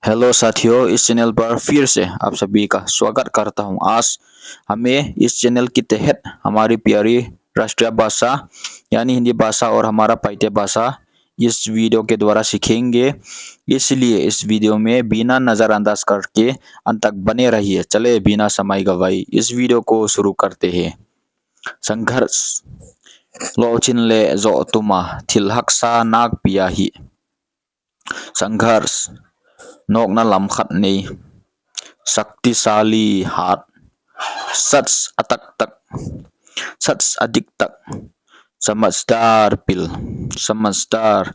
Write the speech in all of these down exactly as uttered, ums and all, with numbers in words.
हेलो साथियों, इस चैनल पर फिर से आप सभी का स्वागत करता हूं। आज हमें इस चैनल के तहत हमारी प्यारी राष्ट्रीय भाषा यानी हिंदी भाषा और हमारा पाइते भाषा इस वीडियो के द्वारा सीखेंगे, इसलिए इस वीडियो में बिना नज़रअंदाज करके अंत तक बने रहिए। चले बिना समय गवाए इस वीडियो को शुरू करते हैं। संघर्ष, lohchin leh zohtuma thil haksa nakpi ahi. संघर्ष, nokna lam khat nei. शक्तिशाली, hat. सच, a taktak. Such, a diktak. समझदार, pil. समझदार,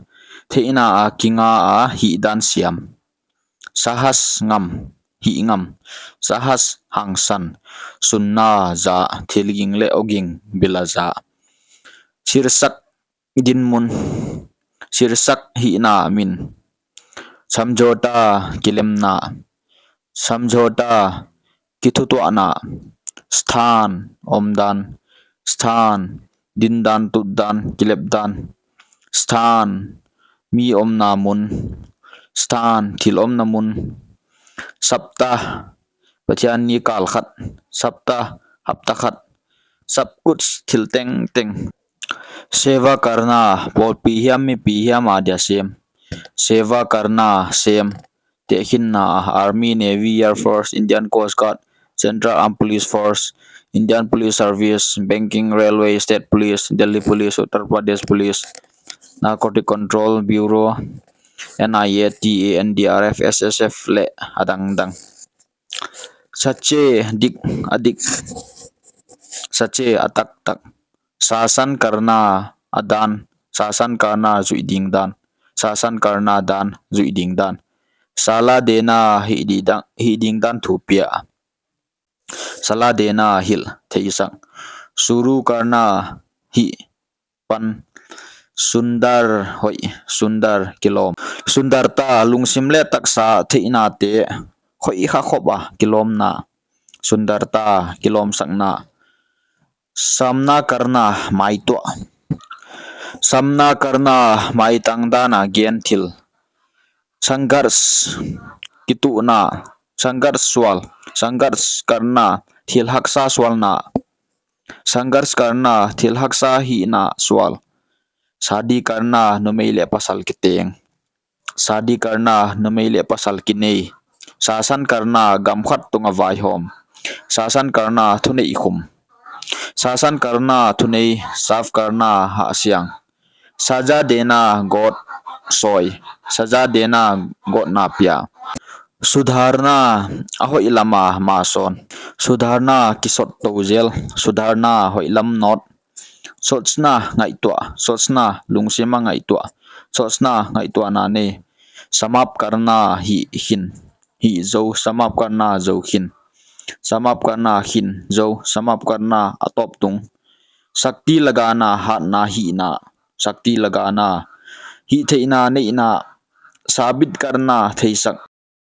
theihna a kinga a hihdan siam. साहस, ngam, hihngam. साहस, hangsan. सुनना, za, thil ging leh aw ging bil a za. शीर्षक, dinmun. शीर्षक, hihna min. समझौता, kilemna. समझौता, kithutuahna. स्थान, omdan. स्थान, dindan, tutdan, kilepdan. स्थान, mi omna mun. स्थान, thil omna mun. सप्ताह, Pathianni kal khat. सप्ताह, hapta khat. सब कुछ, thil tengteng. सेवा करना, pawlpi hiam mipi hiam adia sem. सेवा करना, sem. Tehkhinna, army, navy, air force, Indian Coast Guard, Central Armed Police Force, Indian Police Service, banking, railway, state police, Delhi Police, Uttar Pradesh Police, Narcotic Control Bureau, N I A, T A, N D R F, S S F leh adangdang. सच्चे, dik, a dik. सच्चे, a taktak. शासन करना, a dan. शासन करना, zuih ding dan. शासन करना, dan, zuih ding dan. सलाह देना, hih ding dan, hih ding dan thu pia. सलाह देना, hilh, theisak. शुरू करना, hih pan. सुंदर, hoih, सुंदर, kilawm. सुंदरता, lungsim leh taksa theihnate hoih kha khop a kilawmna. सुंदरता, kilawmsakna. सामना करना, maituah. सामना करना, maitang dan a gen thil. संघर्ष, kituhna. संघर्ष sual. संघर्ष करना, thil haksa sualna. संघर्ष करना, thil haksa hihna sual. शादी करना, numei leh pasal kiteng. शादी करना, numei leh pasal kinei. शासन करना, gam khat tung a vaihawm. शासन करना, thuneih khum. शासन करना, thunei. साफ करना, hahsiang. सजा देना, gawt sawi. सजा देना, gawtna pia. सुधारना, a hoih lam a ma sawn. सुधारना, kisot tou zel. सुधारना, hoih lam nawt. सोचना, ngaihtuah. सोचना, lungsim a ngaihtuah. सोचना, ngaihtuahna nei. समाप्त करना, hih khin. Hih zou. समाप्त करना, zou khin. समाप्त करना, khin, zou. समाप्त करना, a tawp tung. शक्ति लगाना, hatna, hihna. शक्ति लगाना, hihtheihna neihna. साबित करना, theisak.